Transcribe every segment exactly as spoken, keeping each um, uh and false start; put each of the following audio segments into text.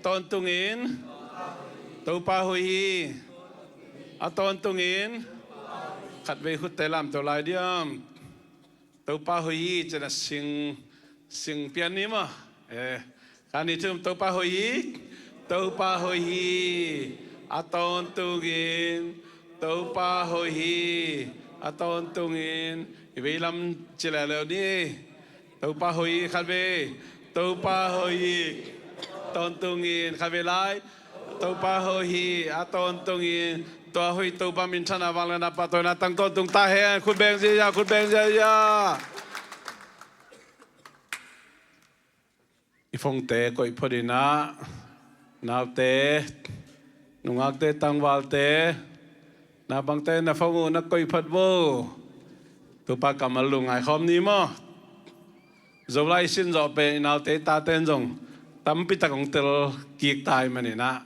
Tawntungin Topa hoih hi. A tawntungin khatvei khutte lamto lai diam. Topa hoih hi cina sing, sing pian ni maw? Eh, kani thum Topa hoih hi. Topa hoih hi. A tawntungin Topa hoih hi. A tawntungin i veilam ci leuleu ni. Topa hoih hi khatvei. Topa hoih hi. Tawntungin khatvei lai. Topa hoih hi. A tawntungin tua hoih Topa minthanna vangliatna pahtawina tang tawntung ta hen. Khut beng ziazia, khut beng ziazia. I phongte koih phot inah, naute, nungakte, tangvalte, naupangte, na phone uh na koih phot vo. Topa kammal lungngai khawm ni maw? Zolai sin zawh pen i naute tate in zong tampitak hong tel kik ta ahih maninah,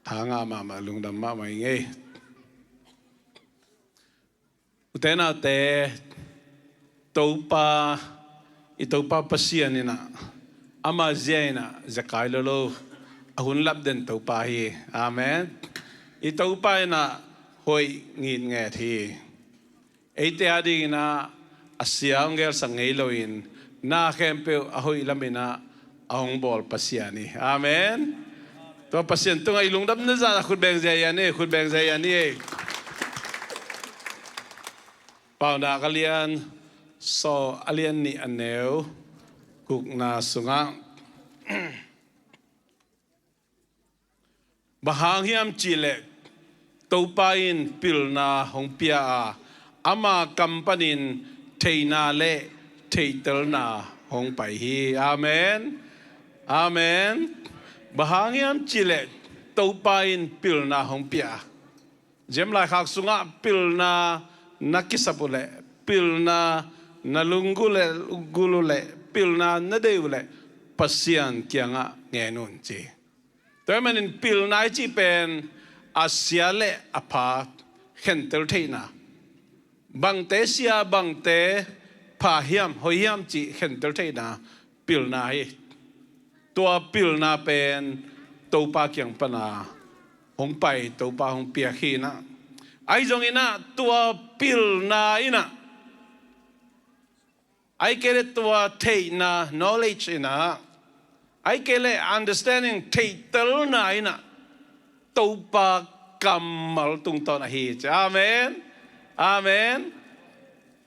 tha ngah mahmah, lungdam mahmah ing ei. Ute naute, Topa, i Topa Pasian inah ama zia inah zekai lo lo, a hun lapden Topa hi. Amen. I Topa inah hoih ngitnget hi. Eite a dinginah a sia hong gelsak ngei loin, na khempeuh a hoih laminah a hong bawl Pasian hi. Amen. Tua Pasian tungah i lungdamna zah khut beng ziazia ni, khut beng ziazia ni ei. Paunak a lian sawm, a lian nih, a neu gukna sungah, bang hang hiam cihleh Topa in pilna hong pia a, ama kam panin theihna le theihtelna hong pai hi. Amen. Amen. Bang hang hiam cihleh Topa in pilna hong pia a, ziem laikhak sungah pilna na kisap uhleh, pilna na lunggulh uhleh, pilna na deih uhleh Pasian kiangah ngen un ci. Tua ahih manin pilna i cih pen a sia le a pha khentel theihna, bangte sia, bangte pha hiam, hoih hiam cih khentel theihna pilna hi. Tua pilna pen Topa kiang pana hong pai, Topa hong piak hi inah. Ahi zonginah tua pilna inah, ahih kei leh tua theihna, knowledge inah, ahih kei leh understanding, theihtelna inah Topa kammal tungtawn ahi ci. Amen. Amen.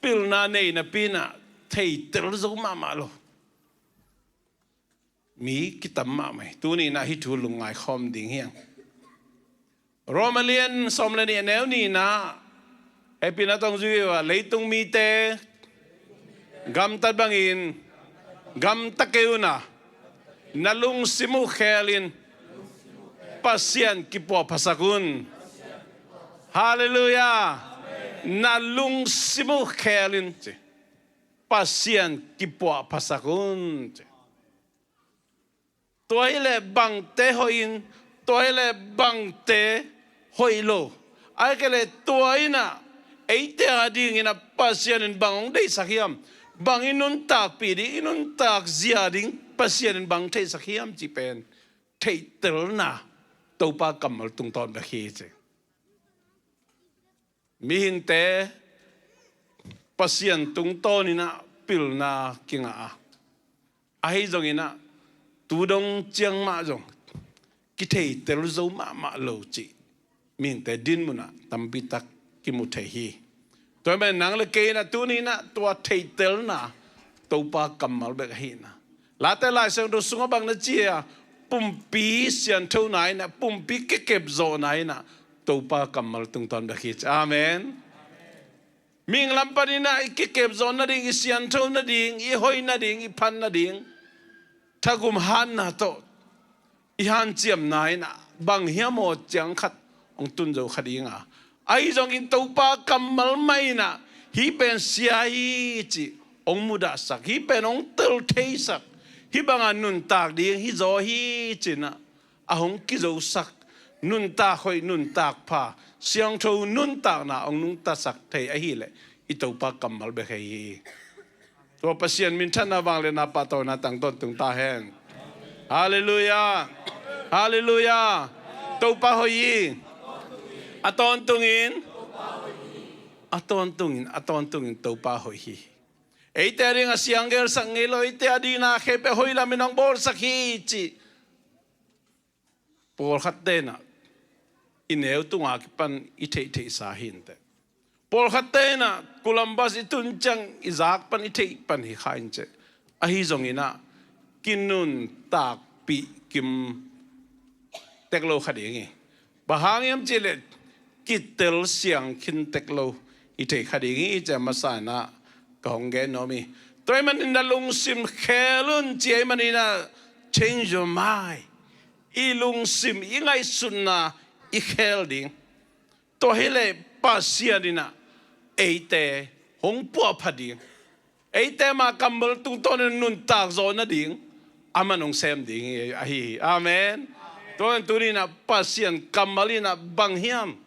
Pilna nei napi inah theitel zo mahmah lo mi kitam mahmah hi. Tuni inah hih thu lungngai khawm ding hi hang. Rom a lian sawm le nih, a neu nihna, hehpihna tawh zui uh a, leitung mite gamtat bangin gamta kei un a, na lungsim uh khelin Pasian kipuahphasak un. Halleluiah. Na lungsim uh khelin ci, Pasian kipuahphasak un ci. Tua hileh bangte hoih in, tua hileh bangte hoih lo, ahih kei leh tua inah eite a dinginah Pasian in bang hong deihsak hiam, bang i nuntakpih ding, i nuntak zia ding Pasian in bang hong theihsak hiam cih pen theihtelna Topa kammal tungtawn bek hi ci. Mihingte Pasian tungtawninah pilna kingah a, ahi zonginah tu dong ciang mah zong kitheitel zo mahmah lo cih mihingte dinmunah tampitak kimu thei hi. Tua ahih manin nang le kei inah tuni inah tua theihtelna Topa kammal bek ahi inah, Late Lai Siangtho sungah bang na ci a, pumpi sianthona inah, pumpi kikepzawhna inah Topa kammal tungtawn bek hi ci. Amen. Mihing lam paninah i kikepzawh nading, i siantho nading, i hoih nading, i phan nading, thagum hatna tawh i hanciamna inah bang hiam aw ciang khat hong tun zo kha ding a, ahi zongin Topa kammal mah inah hih pen sia hi cih hong mudahsak, hih pen hong tel theisak, hih banga nuntak ding hih zaw hi ci inah a hong kizosak, nuntak hoih, nuntak pha, siangtho nuntakna hong nungtasak thei ahileh i Topa kammal bek ahi hi. Tua Pasian minthanna, vangliatna, pahtawina tang tawntung ta hen. Halleluiah. Halleluiah. Topa hoih hi. A tawntungin, a tawntungin, a tawntungin Topa hoih hi. Eite ading a sianggelsak ngei lo, eite ading na khepe hoih lamin hong bawlsak hi cih pawlkhat tenah i neu tunga kipan i theihtheihsa hi inteh. Pawlkhat tenah Columbus i tun ciang i zak pan i theih pan hi kha inteh. Ahi zonginah kinuntakpih kim tek lo kha ding hi. Bang hang hiam cihleh kitel siang khin tek lo i thei kha ding hi, i cih a masa inah ka hong gen nuam hi. Tua ahih manin na lungsim khel un ci ahih maninah change your mind. I lungsim, i ngaihsutna i khel ding. Tua hileh Pasian inah eite hong puahpha ding. Eite mah kammal tungtawn in nuntak zawh nading aman hong sem ding hi, ahi hi. Amen. Tua in tuninah Pasian kammal inah bang hiam?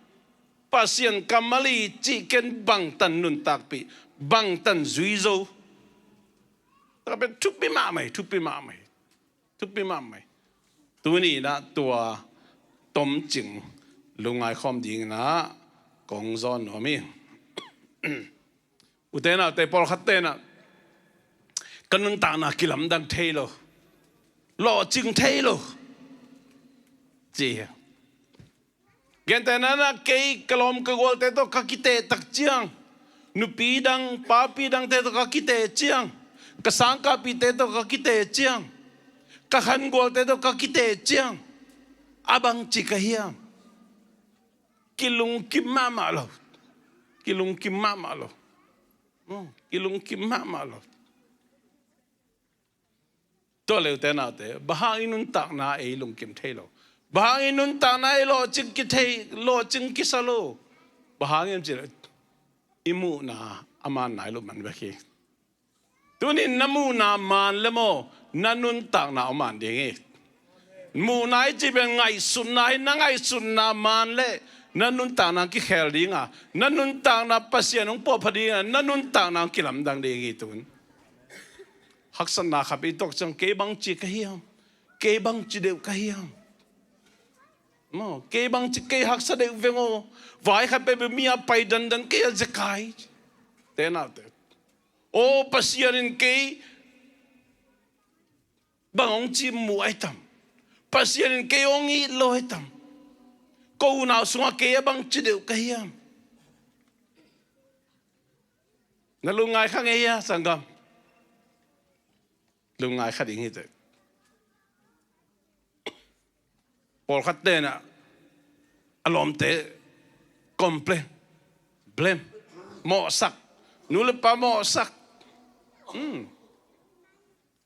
Pasian kammal i cih ken bangtan nuntakpih, bangtan zui zo? Tua pen thupi mahmah hi, thupi mahmah hi. Thupi mahmah hi. Tuni inah tua tomcing lungngai khawm dinginah kong zawn nuam hi. Ute naute, pawlkhat tenah ka nuntakna kilamdang thei lo, lawhcing thei lo ci hi. Gentehna inah kei ka lawm ka gualte tawh ka kiteh tak ciang, nupi dang papi dangte tawh ka kiteh ciang, ka sangkahpihte tawh ka kiteh ciang, ka khangualte tawh ka kiteh ciang, a bangci ka hiam? Kilungkim mahmah lo. Kilungkim mahmah lo. Hmm, kilungkim mahmah lo. Tua leh ute naute, bang hang i nuntakna ei lungkim thei lo? Bang hang i nuntakna ei lawhcing kithei, lawhcing kisa lo? Bang hang hiam cihleh i muhna a man nai lo man bek hi. Tunin na muhna man le maw, na nuntakna hong man ding hi. Muhna i cih pen ngaihsutna hi, na ngaihsutna man leh na nuntakna kikhel ding a, na nuntakna Pasian hong puahpha ding a, na nuntakna hong kilamdang ding hi tun. Haksatna khat i tuak ciang, kei bangci ka hiam? Kei bangci deuh ka hiam? Maw, kei bangci, kei haksa deuh veng aw. Vai khat peuhpeuh mi a pai dandan, kei a zekai. Ute naute, aw, Pasian in kei bang hong cih muh ahi tam? Pasian in kei hong it lo ahi tam? Ko unau sungah kei a bangci deuh ka hiam? Na lungngai kha ngei hia, sanggam? Lungngai kha ding hi teh. Pawlkhat tenah a lawmte complain, blame, mawhsak, nu le pa mawhsak. Hmm.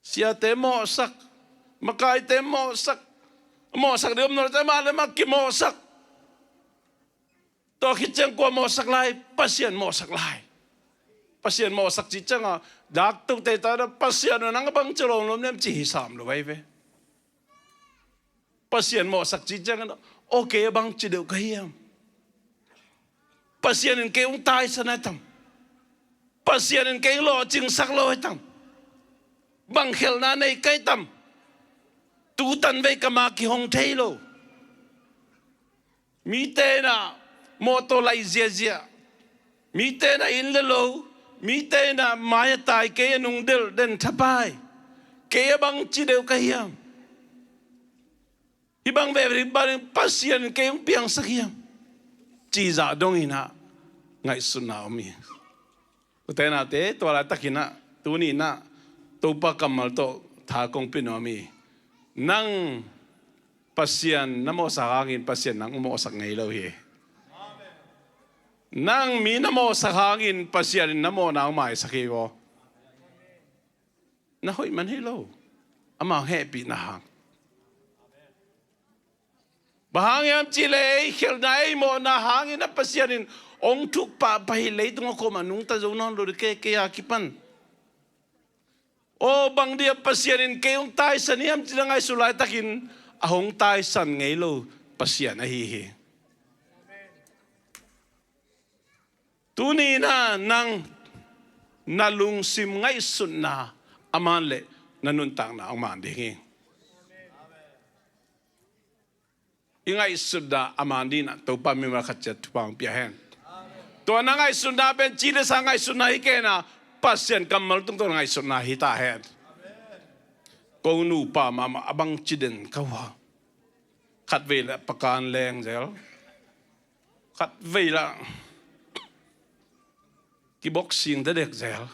Siate mawhsak, makaite mawhsak, mawhsak ding om nawn lo, mah le mah kimawhsak. Tua khit ciang kua mawhsak lai? Pasian mawhsak lai. Pasian mawhsak cih ciangah daktote ta na, Pasian aw, nang a bangci lawmlawm nem ci hi sam lo ahi ve. Pasian mawhsak cih ciangah, aw, kei a bangci deuh ka hiam? Pasian in kei hong taisan ahi tam? Pasian in kei hong lawhcingsak lo ahi tam? Bang khelhna nei ka hi tam? Tutan vei ka ma kihong thei lo. Mite inah mawtaw laih ziahziah, mite inah inn le lo, mite inah mai a tai, kei a nungdelh den thapai. Kei a bangci deuh ka hiam? Hih bang veve ding, bang ding Pasian in kei hong piangsak hiam? Cih zah dong inah ngaihsutna om hi. Ute naute, tua laitakinah, tuni inah Topa kammal tawh tha kong pia nuam hi. Nang Pasian na mawhsak hangin Pasian nang mawhsak ngei lo hi. Nang mi na mawhsak hangin Pasian in na mawhna hong maisak hi vaw. Na hoih man hi lo. Ama hong hehpihna hang. Bang hang hiam cihleh ei khelhna, ei mawhna hangin a Pasian in hong thuk pahpah hi. Leitung a kuamah nungta zo nawn lo ding, kei, kei a kipan. Aw, bang dia Pasian in kei hong taisan hiam ci-in a ngaihsut laitakin a hong taisan ngei lo Pasian ahi hi. Tuni inah nang na lungsim ngaihsutna a man leh na nuntakna hong man ding hi. I ngaihsutna a man dingin ah Topa mimal khat ciat thupha hong pia hen. Tua na ngaihsutna pen ci le sa ngaihsutna hi kei a, Pasian kammal tungtawn ngaihsutna hi ta hen. Ko nupa mahmah a bangci den ka hua. Khatvei le pakan leng zel. Khatvei le kiboxing te dek zel.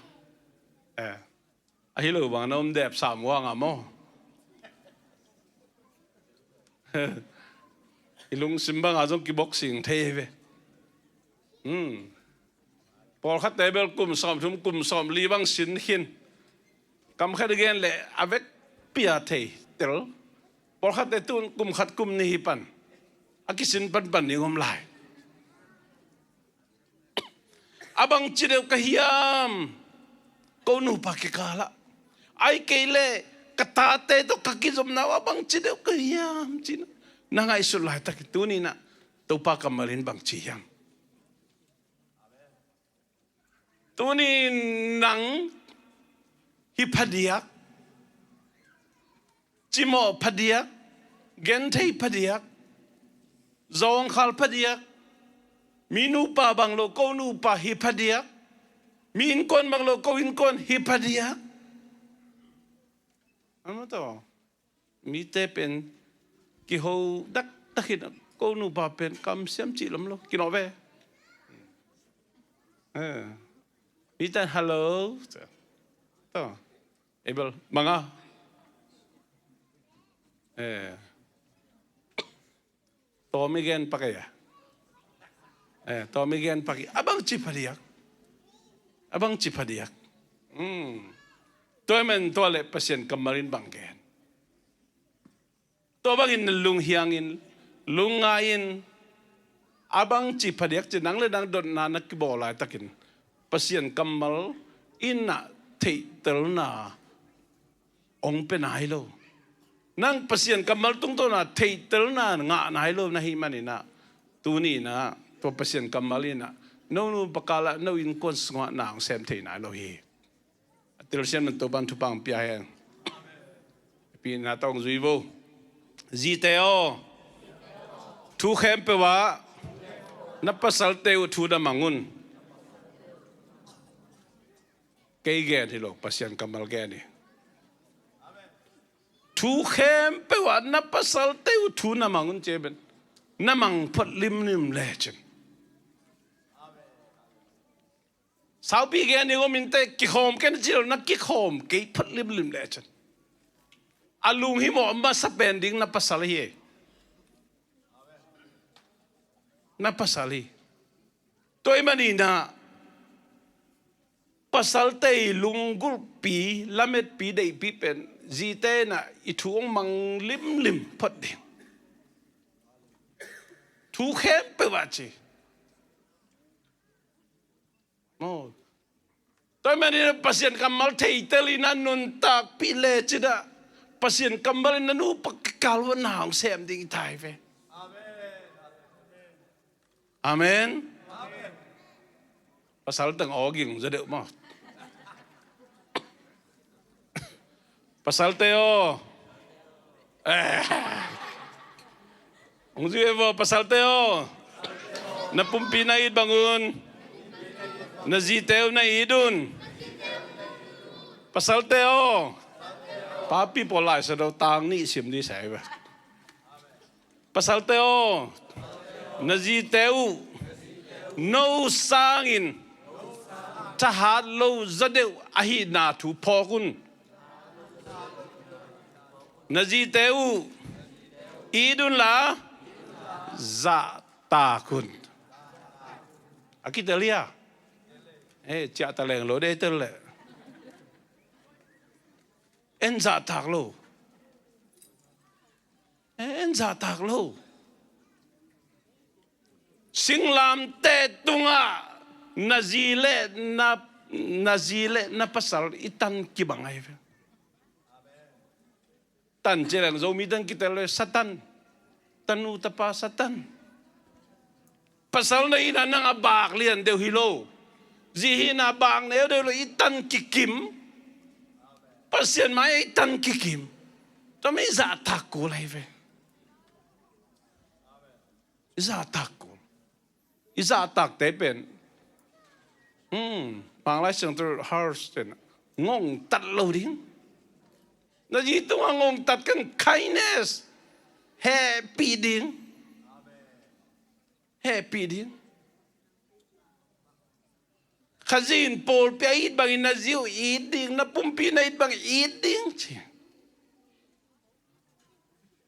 Eh. Ahi lo bang na om dep sam uang a maw? I lungsim banga zong kiboxing thei hi ve. Hmm. Pawlkhatte bel kum sawmthum, kum sawmli bang sin khin. Kam khat i gen leh a vekpi a thei tel. Pawlkhatte tun kum khat kum nih hi pan a kisin panpan ding om lai. A bangci deuh ka hiam? Ko nupa kikalah. Ahih kei leh ka tate tawh ka kizopna uh a bangci deuh ka hiam? Ci-in na ngaihsut laitakin tuni-in ah Topa kammal in bangci hiam? Tuni-in nang hi phadiak, cimawh phadiak, genthei phadiak, zawngkhal phadiak, mi nupa bang lo ko nupa hi phadiak, mi innkuan bang lo ko innkuan hi phadiak. Ama tawh mite pen kiho dakdak in ko nupa pen kamsiam cih lam lo kinawh ve. Eh. Mite hello. Tawh. Abel manga. Eh. Tawm i gen pak ei a. Eh, tawm i gen pak ei a. A bangci phadiak. A bangci phadiak. Hmm. Tua ahih manin tua leh Pasian kammal in bang gen? Tua bangin na lunghiangin, lungngai-in, a bangci phadiak ci nang le nang dotna na kibawl laitakin Pasian kammal in ah theihtelna hong pia nai lo. Nang Pasian kammal tungtawn ah theihtelna ngah nai lo na hih manin ah tuni-in ah tua Pasian kammal in ah no nupa kikal ah no innkuan sungah na hong sem thei nai lo hi. A telsiam man Topa'n thupha hong pia hen. Pi na tawh hong zui vo. Zite aw, thu khempeuh ah na pasalte uh thu na mang un. Kei gen hi lo, Pasian kammal gen hi. Thu khempeuh ah na pasalte uh thu na mang un ci pen na mang phot limlim lecin. Saupi gen ding om inteh, kikhawm kei na ci lo, na kikhawm kei phot limlim lecin. A lunghimawh masa pen ding na pasal hi. Na pasal hi. Tua ahih manin ah pasalte i lunggulhpi, lametpi, deihpi pen zite in ah i thu hong mang limlim phot ding. Thu khempeuh ah ci. Maw. Tua ahih manin Pasian kammal theitel in a nuntakpih lecin ah Pasian kammal in na nupa kikal uah na hong sem ding hi ta hi ve. Amen. Pasal teng aw ging zaw deuh maw. Pasalte aw. Eh. Hong zui e vaw, pasalte aw. Na pumpi na it bangun na zite uh na it un. Pasalte aw. Papi pawl Lai Siangtho tang nih sim ding sa hi ve. Pasalte aw, na zite uh no sangin thahat lo zaw deuh ahihna thu phawk un. Na zite uh it unla zahtak un. A kitel hia? Eh, ciah ta leng lo dei tel leh. En zahtak lo. En zahtak lo. Singlamteh tungah na zi le na, na zi le na pasal i tan kibang ahi ve. Tan ci leng Zomi tan kitel le Satan. Tanu tapa Satan. Pasal na hihna nang a bak lian deuh hi lo. Zi hihna bak neu deuh lo, i tan kikim. Pasian mai-ah i tan kikim. Tua mah i zahtak kul ahi ve. I zahtak kul. I zahtakte pen, hmm, Manglai Central House ten ngongtat lo ding. Na zi tungah ngongtat keng, kindness, hehpih ding. Hehpih ding. Kha zi in pawlpi a it bangin na zi uh it ding, na pumpi na it bangin it ding ci.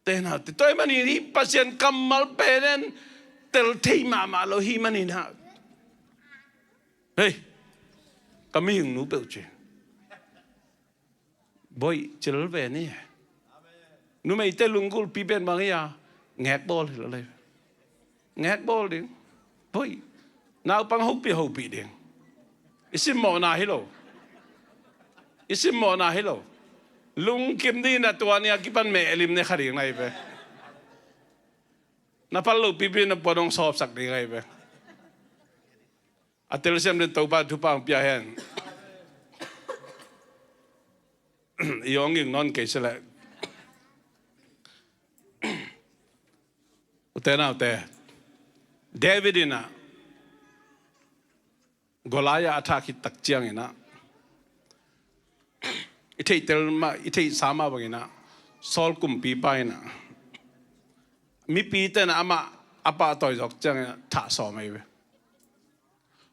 Te na, te tua ahih manin hih Pasian kammal pen en tel thei mahmah lo ahih manin ah. Hei, ka mihing nu peuh ci. Boih cil ve ni. Numeite lunggulhpi pen bang hi a, ngek bawl hi lo lei. Ngek bawl ding. Boih. Naupang hopih hopih ding. I simmawhna hi lo. I simmawhna hi lo. Lungkim ding na tua ni a kipan mehlim ne kha ding na hi ve. Na phal loh pipi na puan hong sawpsak ding a hi ve. A telsiam den Topa thupha hong pia hen. I hong ging nawn kei seh leh. Ute naute, David in ah Goliath a thah khit tak ciangin ah, i theihtel mah, i theihsa mah bangin ah, Saul kumpipa in ah, mipite in ah amah a pahtawi zawk ciangin ah thah sawm ahi ve.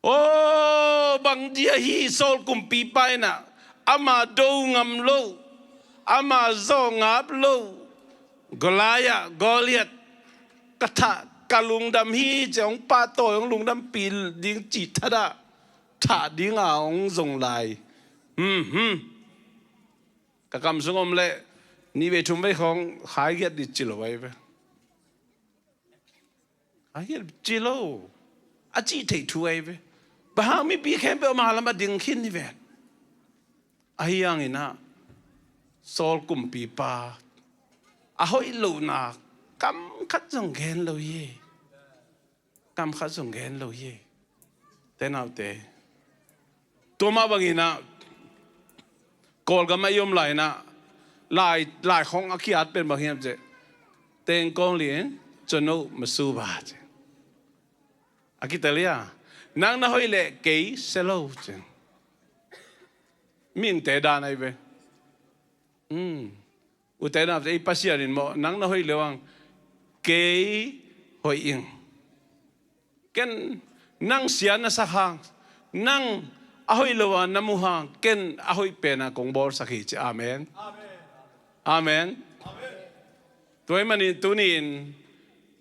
Aw, bang dia hih Saul kumpipa in ah ama do ngam lo, ama zawh ngap lo Goliath, Goliath, ka thah, ka lungdam hi ci a hong pahtawi, hong lungdampih ding cih thadah, thah dinga hong zong lai. Hmm, hmm. Ka kam sung om leh nih vei thum vei khawng khaigiat dih ci lo ahi ve. A hiat ci lo. A cih theih thu ahi ve. Bang hang mipi khempeuh ama lam a ding khin hi ve. Ahi hangin ah Saul kumpipa a hoih lohna kam khat zong gen lo hi. Kam khat zong gen lo hi. Te naute, tua mah bangin ah Kawlgam ah i om lai-in ah lai, lai khawng a ki-at pen bang hiam cih leh, tengkong lin cano masuba ci. A kitel hi a, nang na hoih leh kei sia lo ci. Mihingte dan ahi ve. Hmm. Ute naute, ei Pasian in maw, nang na hoih leh hang kei hoih ing. Ken nang sia na sak hang, nang a hoih lo a na muh hang, ken a hoih pen a kong bawlsak hi ci. Amen. Amen. Tua ahih manin tuni-in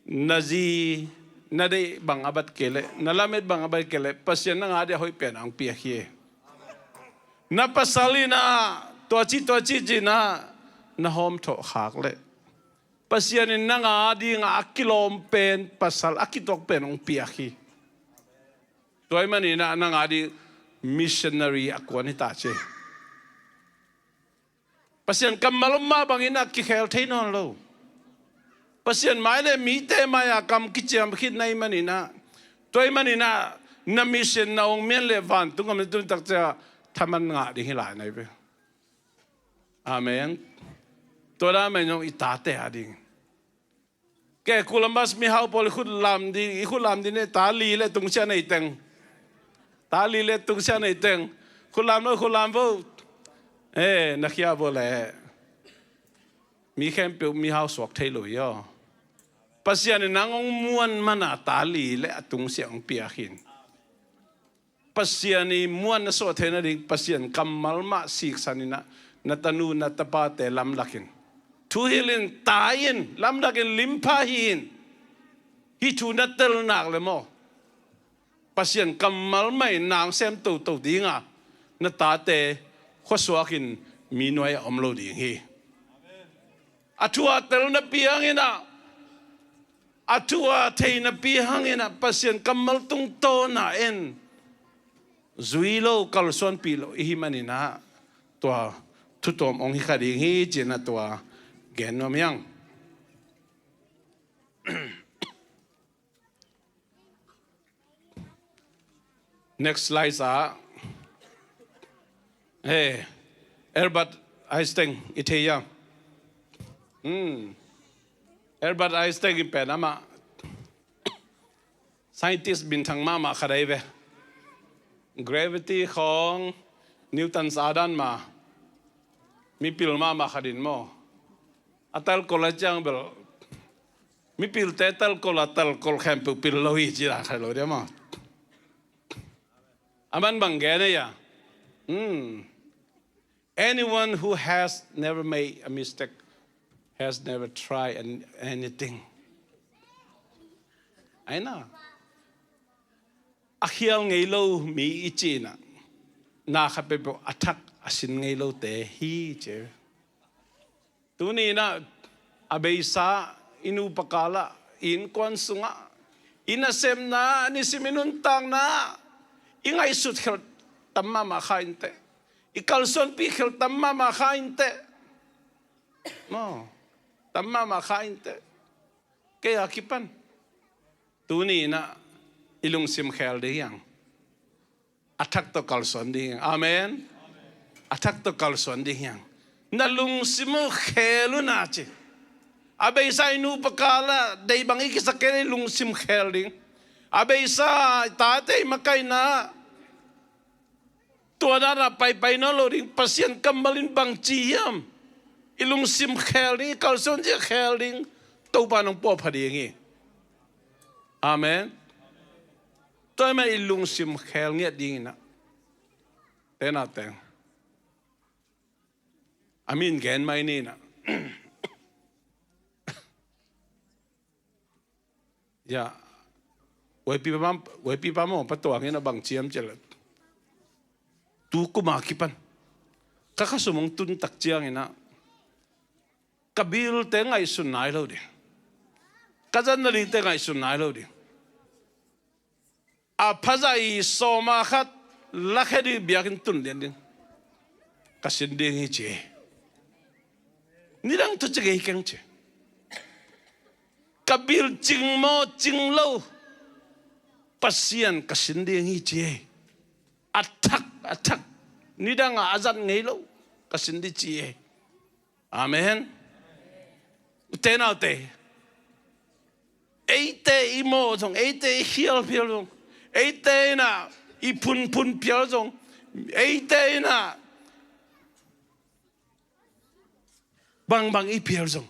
na zi na deih bang a bat kei leh, na lamet bang a bat kei leh, Pasian nang a ding a hoih pen a hong piak hi. Na pasal in ah tua ci, tua ci ci-in ah na hawmthawh khak leh, Pasian in nang a ding a kilawm pen pasal a kituak pen hong piak hi. Tua ahih manin ah nang a ding missionary a kuan hi ta ci. Pasian kammal om mah bangin ah kikhel thei nawn lo. Pasian mai leh mite mai-a kam kiciam khit na hih manin ah, tua ahih manin ah na mission na hong mian leh vantung gam na tun tak ciang thaman ngah ding hi lai na hi ve. Amen. Tua dan mah in zong i tate a ding. Kei Columbus mihau pawl i khut lam ding, i khut lam ding ne, ta li leh tungsiah nei teng. Ta li leh tungsiah nei teng. Khut lam lo, khut lam vo. Eh, na khia vo leh. Mi khempeuh mihau suak thei lo hi aw. Pasian in nang hong muan man a ta li leh a tungsiah hong piak hi. Pasian i muan na suah theihna ding, Pasian kammal mah siksan in ah, na tanu, na tapate lamlak in. Thuhilh in, tai in, lamlak in, limpha hi in. Hih thu na tel nak leh maw, Pasian kammal mah in na hong sem toto ding a, na tate khuasuak in mi nuai-ah om lo ding hi. A thu a tel napi hangin ah, a thu a thei napi hangin ah, Pasian kammal tungtawn a en zui lo, kalsuanpih lo i hih manin ah, tua thu tawm hong hi kha ding hi ci-in ah tua gen nuam hi hang. Next slide ah. Hey, Albert Einstein i thei hiam? Hmm. Albert Einstein in pen amah Scientist minthang mahmah khat ahi ve. Gravity khawng Newton sa dan mah, mipil mahmah khat in maw, a talkol a ciang bel, mipilte talkol a talkol khempeuh pil lo hi ci dan khat lo dia maw. A man bang gen a ia. Hmm. Anyone who has never made a mistake has never tried an- anything. Aina, a khial ngei lo mi i cihna, na khat peuhpeuh a thak a sin ngei lote hi ci. Tuni inah a beisa i nupa kalah, i innkuan sungah, i nasepna, nisim i nuntakna, i ngaihsut khel tam mahmah kha inteh. I kalsuanpih khel tam mahmah kha inteh. Maw, tam mahmah kha inteh. Kei a kipan tuni inah i lungsim khel ding hiang. A thak tawh kalsuan ding hiang. Amen. A thak tawh kalsuan ding hiang. Na lungsim uh khel uh na ci. A beisa i nupa kalah deih bang i kisak kei leh i lungsim khel ding. A beisa i tate i makaihna, tua dan a paipai nawn lo ding. Pasian kammal in bang ci hiam? I lungsim khel ding, i kalsuan zia khel ding. Topa nong puahpha ding hi. Amen. Tua ahih manin i lungsim khel ngiat ding inah, tena teng a min gen mai ni inah. Ya, YP pa, YP pa maw, pa tuang inah bang ci hiam cih leh, tu kum a kipan ka khasum hong tun tak ciang inah ka bilte ngaihsun nai lo ding. Ka zat nadingte ngaihsun nai lo ding. A phazah i sawma khat lakhia ding biakinn tun lian ding. Ka sin ding hi ci. Nidang thu ci ngei keng ci. Ka bil cing maw cing lo, Pasian ka sin ding hi ci. A thak a thak, nidang a a zat ngei lo, ka sin ding ci. Amen. Ute naute, eite i mawh zong, eite i khial phial zong, eite inah i phunphun phial zong, eite inah bangbang i phial zong,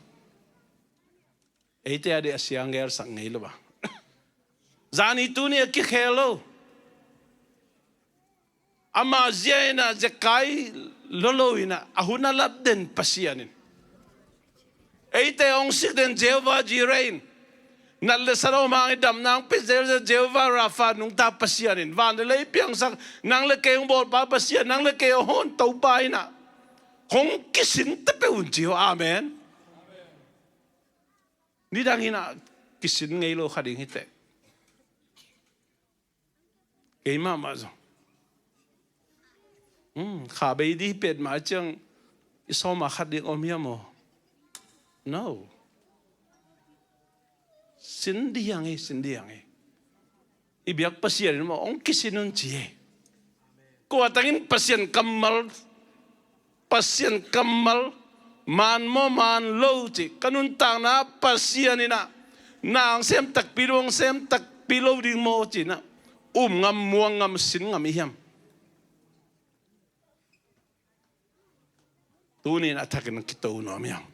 eite a dih a siang gelsak ngei lo a, zani tuni a kikhel lo. Ama zia inah, zia kai lolo inah, a hun a lap den Pasian in, eite hong sik den Jehovah Jireh in, nat le sat a om hang i damna hong pia zel Jehovah Rapha nungta Pasian in, van le lei piangsak, nang le kei hong bawlpa Pasian, nang le kei hong hon Topa inah hong kisin ta peuh un ci uh. Amen. Nidang inah kisin ngei lo kha ding hiteh. Kei mahmah zong, hmm, kha bei dih pet mah ciang i sawma khat ding om hiam aw? No. Sin dih hiang hi, sin dih hiang hi. I biak Pasian in maw hong kisin un ci hi. Kua tangin Pasian kammal, Pasian kammal, maan maw maan lo ci, ka nuntakna Pasian inah na hong sem takpi lo, hong sem takpi lo ding maw ci inah um ngam, muang ngam, sin ngam i hiam? Tuni in a thakin kito nuam hiam?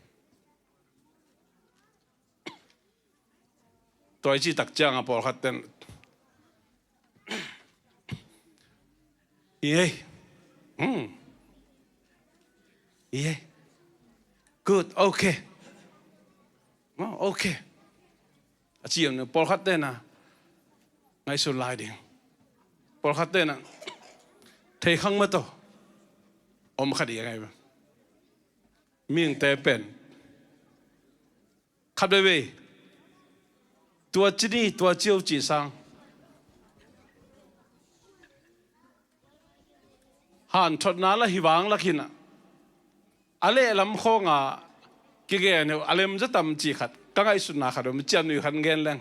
Tua i cih tak ciang a pawlkhat ten, "Hi ei. Hmm. Hi ei. Good. Okay. Oh, okay." A ci hiam? Pawlkhat ten a ngaihsun lai ding. Pawlkhat ten a thei khang mataw om kha ding a ngai. Mihingte pen khat veivei tua ci ni, tua ci o cih sang, hanthotna lah hi vang lak hi inah, a lehlam khawng a kigen uh a lem zaw tam cih khat, ka ngaihsutna khat om, ciamnuih khat gen leng.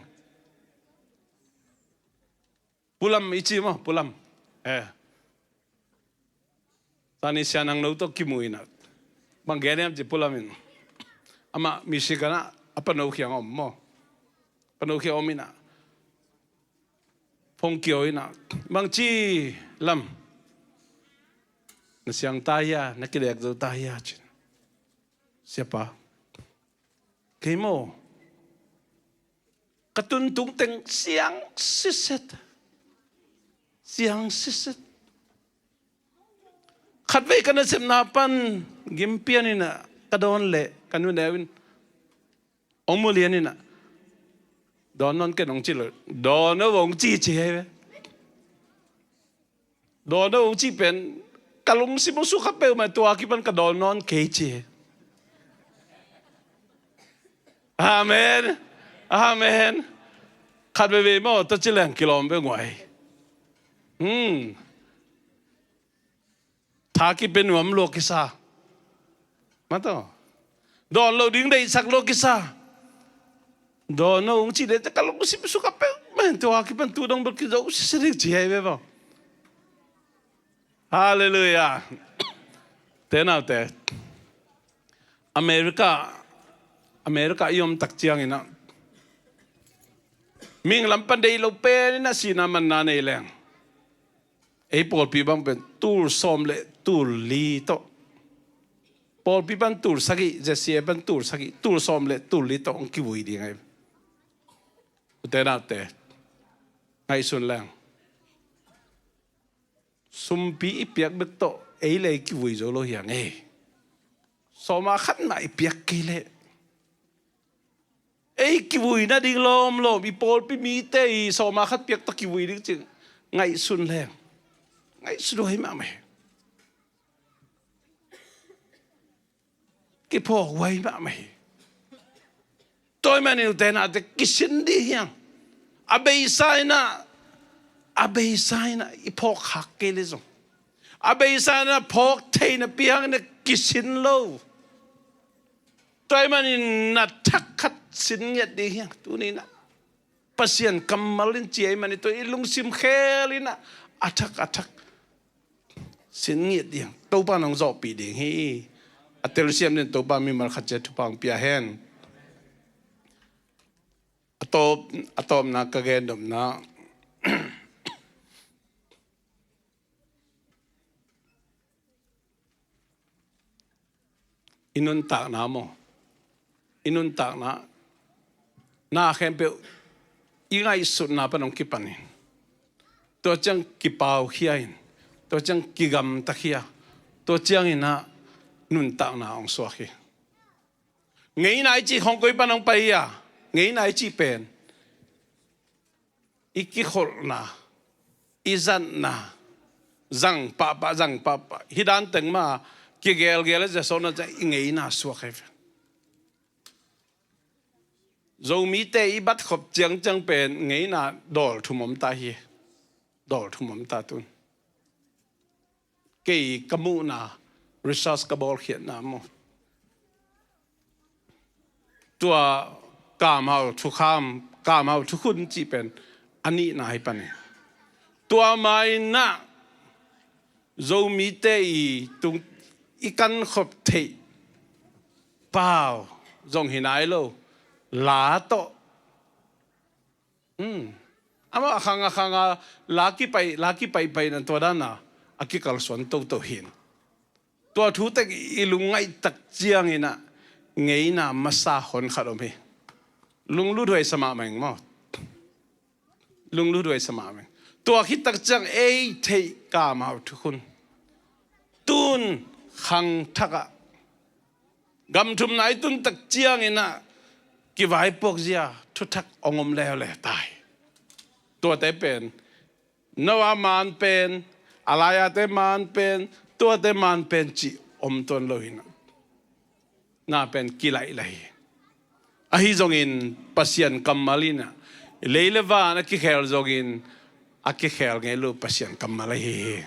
Pulam i ci maw, Pulam. Eh. Zani Sia Nang No tawh kimu inah, bang gen hiam cih leh Pulam in, amah Michigan ah a pano kiang om maw. Pano kiang om inah, Phone kiaw in ah, "Bangci lam na siang ta hia, na kidek zo ta hia?" ci-in, "Siapa, kei maw, ka tuntung teng siang siset, siang siset. Khatvei ka nasepna pan gimpian in ah ka dawn leh ka nuneu in hong mu lian in ah, 'Dawn nawn ken,' hong ci lo. 'Dawn lo,' hong ci, ci hi ve. 'Dawn lo,' hong ci pen ka lungsim hong sukha peuhmah, tua kipan ka dawn nawn kei ci hi. Amen. Amen. Khat veivei maw, tua ci leng kilawm ve nguai. Hmm. Tha kipia nuam lua kisa. Mataw. Dawn lo ding deihsak lua kisa. 'Dawn lo,' hong ci leh ka lungsim sukha peuhmah, tua kipan tu dong bel kizo sese ding ci hi ve maw. Halleluiah. Te naute, America, America i om tak ciangin ah, mihing lam pan deih lo pen in ah sihna manna nei leng, ei pawlpi bang pen tul sawm le tul li tawh, pawlpi pan tul sagih, Z C A pan tul sagih, tul sawm le tul li tawh hong kivui ding ahi. Ute naute, ngaihsun leng, sumpi i piak bek tawh ei le ei kivui zo lo hi hang e. Sawma khat mah i piak kei leh, ei kivui nading lawmlawm, i pawlpi mite i sawma khat piak tawh kivui ding cih ngaihsun leng, ngaihsun huai mahmah hi. Kiphawk huai mahmah hi. Tua ahih manin ute naute, kisin dih hi hang. A beisa in ah, a beisa in ah i phawk khak kei leh zong, a beisa in ah phawk theihna pia hang in ah kisin lo. Tua ahih manin na thak khat sin ngiat ding hi hang tuni in ah. Pasian kammal in ci ahih manin tua i lungsim khel in ah, a thak a thak sin ngiat ding. Topa in hong zawhpih ding hi. A telsiam dingin Topa mimal khat ciat thupha hong pia hen. A tawp, a tawpna ka gen nopna, i nuntakna maw, i nuntakna, na khempeuh i ngaihsutna pan hong kipanin, tua ciang kipaukhia in, tua ciang kigamtakhia, tua ciangin ah nuntakna hong suak hi. Ngeina i cih khawng koi pan hong pai hi a, ngeina i cih pen i kikholhna, i zatna, zang pahpah, zang pahpah, hih dan teng mah kigelgel a zia sawtna ciang i ngeina suak hi ve. Zomite i bat khop ciangciang pen ngeina dawl thum om ta hi. Dawl thum om ta tun. Kei ka muhna, research ka bawlkhiatna maw, tua kamhau thukham, kamhau thukhun cih pen a nihna hi pan hi. Tua ma-in ah Zomite i tung, i kankhop theih pau zong hi nai lo, la tawh. Hmm. Amah a khang a khang a la kipai, la kipaihpaihna tua dan a, a kikalsuan toto hi. Tua thu teng i lungngaih tak ciangin ah ngeina masa hon khat om hi. Lunglut huai sa mahmah ing maw. Lunglut huai sa mahmah ing. Tua khit tak ciang ei theih kamhau thukhun, tun khangthak ah gam thumna i tun tak ciangin ah kivaipuak zia thuthak hong om leuleu ta hi. Tuate pen Noah man pen, Elijahte man pen, tuate man pen cih om tuan lo hi. Na pen kilaih lai hi. Ahi zongin Pasian kammal in ah, lei le van a kikhel zongin, a kikhel ngei lo Pasian kammal ahi hi.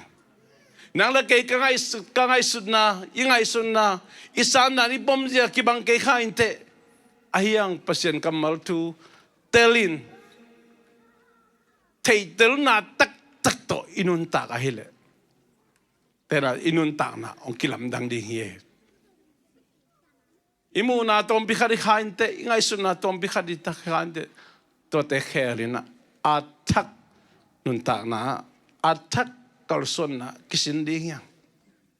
Nang le kei ka ngaihsut, ka ngaihsutna, i ngaihsutna, i sandan, i pomzia kibang kei kha inteh. Ahi hang Pasian kammal thu telin, theihtelna taktak tawh i nuntak ahileh, tena i nuntakna hong kilamdang ding hi. I muhna tawmpi khat i kha inteh, i ngaihsutna tawmpi khat i tak kha inteh, tuate khel in ah, a thak nuntakna ah a thak kalsuanna kisin ding hi hang.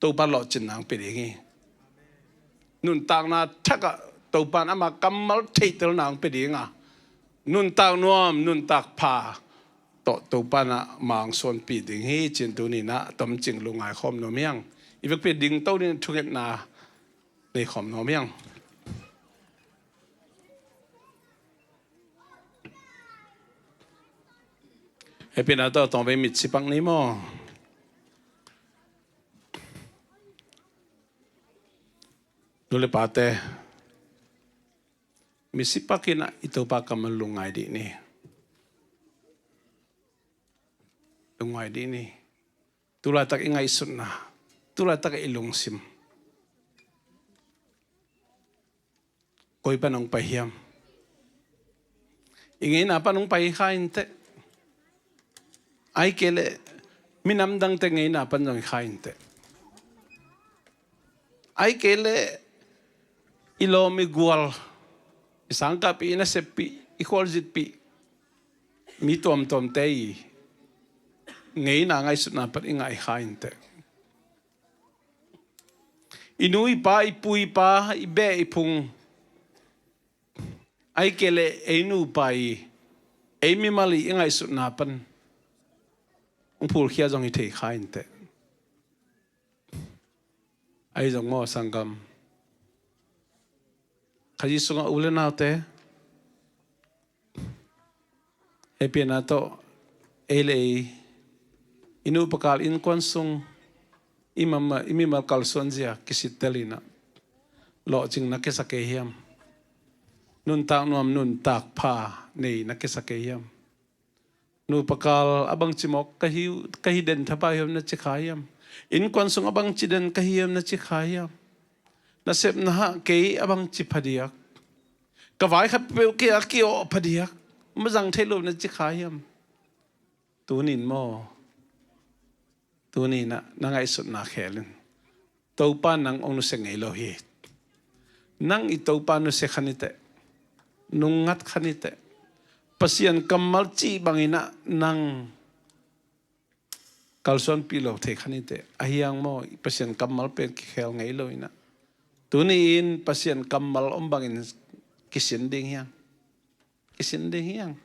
Topa lawhcinna hong pia ding hi. Nuntakna thak ah Topa in ama kammal theihtelna hong pia ding a, nuntak nuam, nuntak pha tawh Topa in ama hong suanpih ding hi, ci-in tuni-in ah tomcing lungngai khawm nuam hi hang. I vekpi dingto ding, thungetna nei khawm nuam hi hang. Hehpihna tawh tawmvei mitsi pak ni maw? Nu le pate, mitsi pak in ah i Topa kammal lungngai dih ni. Lungngai dih ni. Tu laitak i ngaihsutna, tu laitak i lungsim, koi pan hong pai hiam? I ngeina pan hong pai kha inteh. Ahih kei leh minam dangte ngeina pan zong hi kha inteh. Ahih kei leh i lawm i gual, i sangkahpih, i naseppih, i khualzinpih, mi tuamtuamte i ngeina, ngaihsutna pan i ngai kha inteh. I nu i pa, i pu i pa, i beh i phung, ahih kei leh ei nupa i, ei mimal i, i ngaihsutna pan hong phulkhia zong hi thei kha inteh. Ahi zong maw, sanggam? Kha Jesu sungah u le naute, hehpihna tawh ei le ei, i nupa kal, innkuan sung, i mama, i mimal kalsuan zia kisittel in ah lawhcing na kisa kei hiam? Nuntak nuam, nuntak pha nei na kisa kei hiam? Nupa kal, a bangci mawk ka hi, ka hi den thapa hiam na ci kha hiam? Innkuan sung a bangci den ka hi hiam na ci kha hiam? Nasepna hah kei a bangci phadiak, ka vai khat peuh kei a kiawh phadiak, mazang thei lo na ci kha hiam? Tuni-in maw, tuni-in ah na ngaihsutna khel in. Topa nang hong nusia ngei lo hi. Nang i Topa nusia kha ni teh, nungngat kha ni teh. Pasian kammal cih bangin ah nang kalsuanpih lo thei kha ni teh. Ahi hang maw, i Pasian kammal pen kikhel ngei lo in ah, tuni-in Pasian kammal om bangin kisin ding hi hang. Kisin ding hi hang.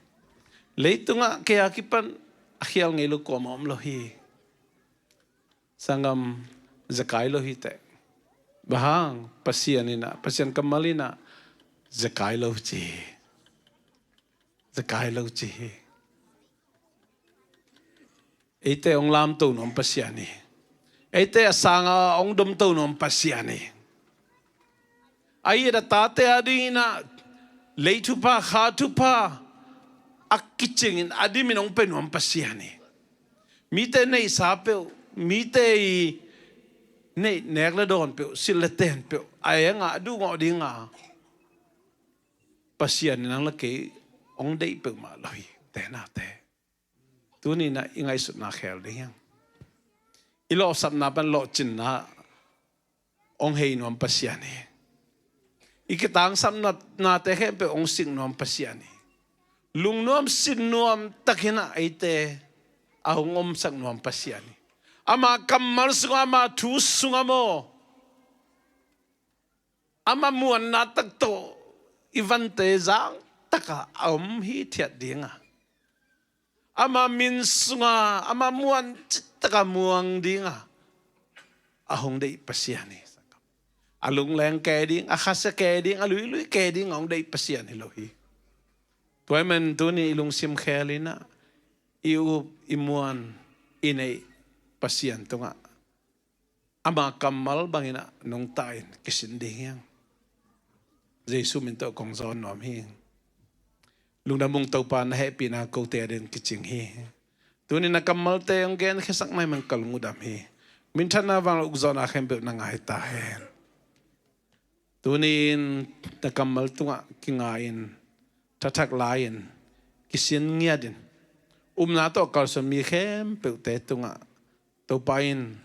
Leitungah kei a kipan a khial ngei lo kuamah om lo hi. Sanggam, zekai lo hi teh. Bang hang? Pasian in ah, Pasian kammal in ah zekai lo ci hi. Zekai lo ci hi. Eite hong lamto nuam Pasian hi. Eite a sangah hong domto nuam Pasian hi. A it a tate a dingin ah lei thupha, kha thupha a kicingin a dimin hong pia nuam Pasian hi. Mite neihsa peuh, mite i neih, nek le dawn peuh, silh le ten peuh a engah a duhgawh dinga Pasian in nang le kei hong deih peuhmah lo hi, te naute. Tuni-in ah i ngaihsutna khel ding hi hang. I lawhsapna pan lawhcinna hong hei nuam Pasian hi. I kitangsapna, nate khempeuh hong sik nuam Pasian hi. Lungnuam sinnuam takin ah eite a hong omsak nuam Pasian hi. Ama kammal sungah, ama thu sungah maw, ama muanna tak tawh i vante zang takah a om hithiat dinga, ama min sunga ama muan cittaka muang dinga a hong deih Pasian hi. A lungleng kei ding, a khasia kei ding, a luilui kei ding a hong deih Pasian hi lo hi. Tua ahih man tuni i lungsim khel in ah i up, i muan, i neih Pasian tungah ama kammal bangin ah nungta in kisin ding hi hang. Jesu min tawh kong zawn nuam hi. Lungdam ung Topa, na hehpihna kote a ding kicing hi. Tuni na kammalte hong genkhiasak nai man ka lung uh dam hi. Minthanna, vanglian, ukzawhna khempeuh na ngai ta hen. Tuni-in na kammal tungah kinga-in, thathak la-in, kisin ngiatin, upna tawh kalsuan mi khempeuhte tungah Topa in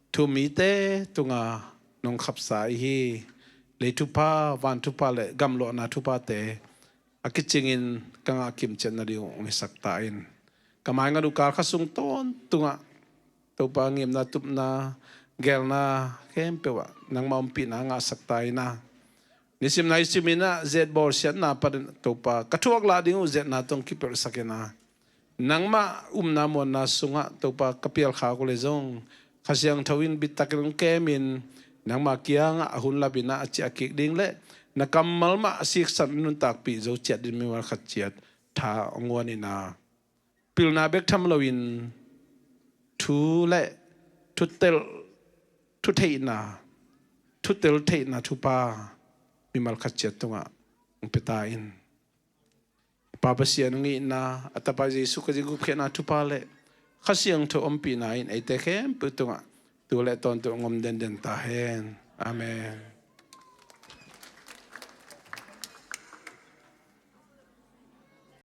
thu-um mite tunga nong khapsa i hi. Lei thupha, van thupha le gamluahna thuphate a kicingin ka ngah kimciat nading uh hong hisak ta in. Ka mai ngat uh kal khat sung tawntungah Topa ngimna, tupna, gelna khempeuh ah nangmah ompihna ngahsak ta in ah, nisim naisim in ah zet bawlsiatna panin Topa ka thuak lah ding uh zetna tawh kipelhsak in ah, nangmah upna muanna sungah Topa ka pialkhak uh leh zong Kha Siangtho in bittakin hong kemin, nangmah kiangah a hun lapin ah a ciah kik ding leh na kammal mah a siksan nuntakpih zo ciat dingin mimal khat ciat tha hong guan in ah, pilna bek tham loin thu leh thutel, thutheihna, thutel theihna thupha mimal khat ciat tungah hong pia ta in. Pa Pasian hong itna, a Tapa Jesu Khazih gupkhiatna thupha leh Kha Siangtho ompihna in eite khempeuh tungah tu leh tawntung hong om denden ta hen. Amen.